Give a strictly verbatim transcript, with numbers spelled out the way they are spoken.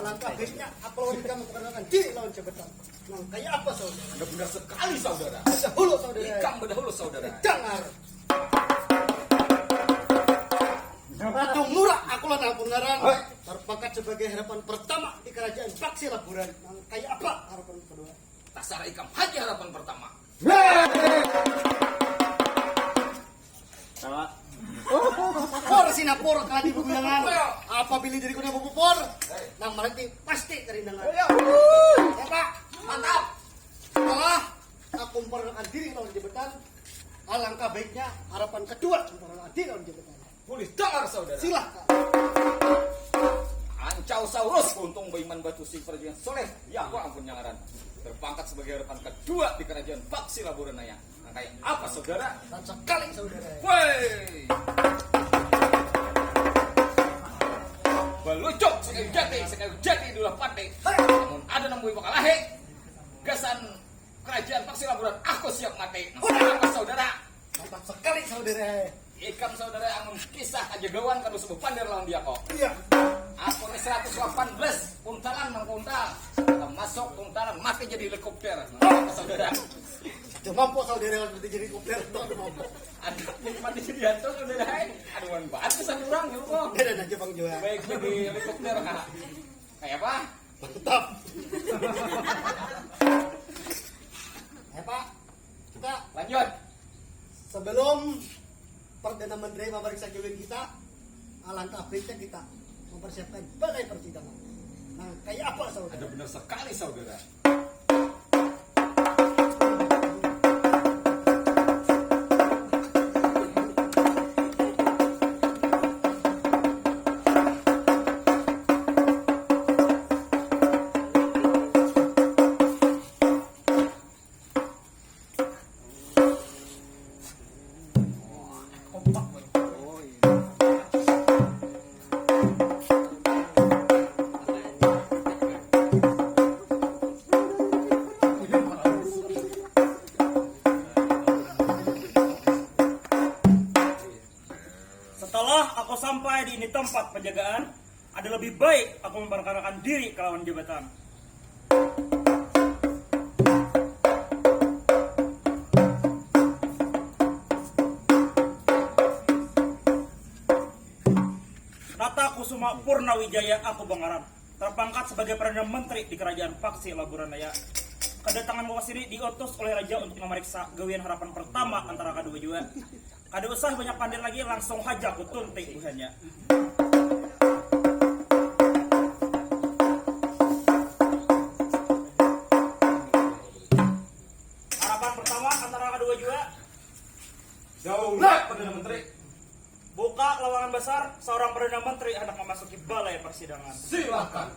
Langkah baiknya apa lawan ikam memperkenalkan diri lawan jabatan. Nang kaya apa, saudara? Ada benar sekali, saudara. Bedahulu, saudara. Ikam bedahulu, saudara. Dangar. Atung Mura, aku lah Ampun ngaran. Hei. Terpangkat sebagai harapan pertama di kerajaan Paksi Laburan. Nang kaya apa harapan kedua? Tasarah ikam haja harapan pertama. Hei. Sama. Por sinapur kadi beguyangan. Apabila diriku nang bepupur, nang mereti pasti kerindangan. Ya, Pak. Mantap. Setelah aku memperkenalkan diri lawan jabatan, alangkah baiknya harapan kedua memperkenalkan diri lawan jabatan. Boleh dangar, saudara. Silahkan. Ancau Saurus, untung baiman batu si kerajaan soleh. Ya, aku Ampun ngaran. Terpangkat sebagai harapan kedua di kerajaan Paksi Laburan Naya. Nang kaya apa, saudara? Berat sekali, saudara. Woi. Balucuk, sakayu jati, sakayu jati, dulah pati. Hei. Namun ada nang bui bakalahi, gasan kerajaan Paksi Laburan, aku siap mati. Nang kaya apa, saudara? Mantap sekali, saudara. Ikam, saudara, amun kisah kajagawan kada usah bapander lawan dia kok. Iya. Aku ni seratus lapan belas kuntalan nang kuntal. Termasuk kuntalan mati jadi helikopter. Nang kaya apa, saudara? Sudah mampu, saudara, kalau jadi helikopter, sudah mampu. Ada mati jadi hantu, saudara, hai. Aduh, wan banget kesan urang, ya, kok. Beda aja, Bang, jua. Baik, jadi helikopter, ah. Kaya apa? Mantap. Ya, Pak. Kita lanjut. Sebelum Perdana Menteri memeriksa jawaban kita, alangkah baiknya kita mempersiapkan balai persidangan. Nah, kaya apa, saudara? Ada benar sekali, saudara. Setelah aku sampai di ini tempat penjagaan, ada lebih baik aku memperkenalkan diri kalawan jabatan. Rata Kusuma Purnawijaya aku bangaran, terpangkat sebagai Perdana Menteri di Kerajaan Paksi Laburan Raya. Kedatangan ke sini diutus oleh raja untuk memeriksa gawian harapan pertama antara kedua jua. Kada usah banyak pandir lagi, langsung haja ku tunti buhannya. Harapan pertama antara kedua jua. Daulat Perdana Menteri. Buka lawangan besar, seorang Perdana Menteri hendak memasuki balai persidangan. Silakan.